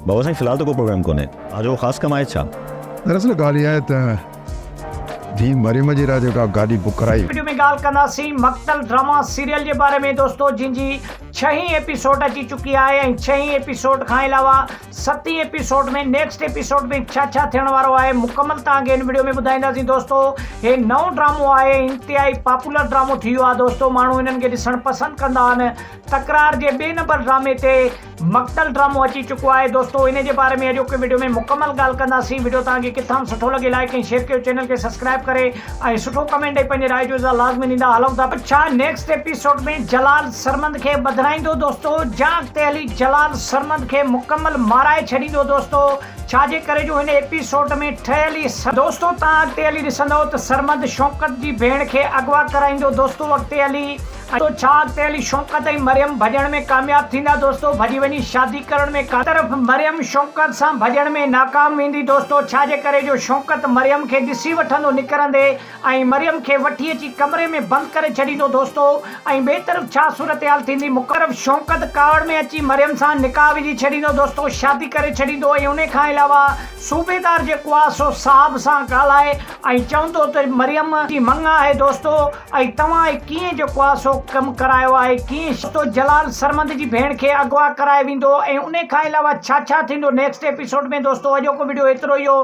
بابا سائين في الحال ته ڪو پروگرام ڪونهي. توهان جو ڪو خاص ڪم آهي ڇا؟ دراصل ڳالهه اها آهي ته ڌيء مريم جي لاء جيڪا گاڏي بڪ ڪرائي. وڊيو ۾ ڳالهه ڪنداسين مقتل ڊراما سيريل جي باري ۾ دوستو جنهن جي ڇهين ايپيسوڊ اچي چڪي آهي ۽ ڇهين ايپيسوڊ کان علاوه ستين ايپيسوڊ ۾ نيڪسٽ ايپيسوڊ ۾ ڇا ڇا ٿيڻ وارو آهي مڪمل توهان کي هن وڊيو ۾ ٻڌائينداسين دوستو هي نئون ڊرامو آهي انتهائي پاپولر ڊرامو ٿي ويو آهي دوستو ماڻهو هنن کي ڏسڻ پسند ڪندا آهن تڪرار جي ٻئي نمبر ڊرامي تي مقتل ڊرامو اچي چڪو آهي دوستو ان جي باري ۾ اڄوڪي وڊيو ۾ مڪمل ڳالهه ڪنداسين وڊيو توهان کي ڪٿان به سٺو لڳي لائيڪ ۽ شيئر ڪيو چينل کي سبسڪرائب ڪري ۽ سٺو ڪمينٽ ڏئي پنهنجي راء جو اظهار لازمي ڏيندا هلون ٿا ڇا نيڪسٽ ايپيسوڊ ۾ جلال سرمند کي ٻڌرائيندو دوستو جا اڳتي هلي جلال سرمند کي مڪمل مارائي ڇڏيندو دوستو ڇا جي ڪري جو هن ايپيسوڊ ۾ ٺهيل ئي دوستو توهان اڳتي هلي ڏسندو ته سرمند شوڪت جي ڀيڻ کي اغوا ڪرائيندو دوستو اڳتي هلي تو ڇا اڳتي هلي شوڪت ۽ مريم ڀڄڻ ۾ ڪامياب ٿيندا دوستو ڀڄي وڃي شادي ڪرڻ ۾ ڪا طرف مريم شوڪت سان ڀڄڻ ۾ ناڪام ويندي دوستو ڇا جي ڪري جو شوڪت مريم کي ڏسي وٺندو نڪرندي ۽ مريم کي وٺي اچي ڪمري ۾ بند ڪري ڇڏيندو دوستو ۽ ٻئي طرف ڇا صورتحال ٿيندي مڪرف شوڪت ڪاوڙ ۾ اچي مريم سان نڪاح وجهي ڇڏيندو دوستو شادي ڪري ڇڏيندو ۽ انهي کان علاوه صوبيدار جيڪو آ سو صاحب سان ڳالهائي ۽ چوندو ته مريم جي مڱ آهي دوستو ۽ توهان هي ڪيئن جيڪو آ سو ڪم ڪرايو آهي ڪيئن دوستو جلال سرمند جي ڀيڻ کي اغوا ڪرائي ويندو ۽ انهي کان علاوه ڇا ڇا ٿيندو نيڪسٽ ايپيسوڊ ۾ دوستو اڄوڪو وڊيو ايترو ئي هو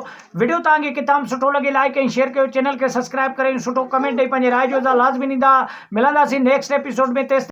وڊيو توهان کي ڪٿان به سٺو لڳي لائيڪ ۽ شيئر ڪيو چينل کي سبسڪرائب ڪري ۽ سٺو ڪمينٽ ڏئي پنهنجي راء جو اظهار لازمي ڏيندا ملنداسين نيڪسٽ ايپيسوڊ ۾ تيستائين.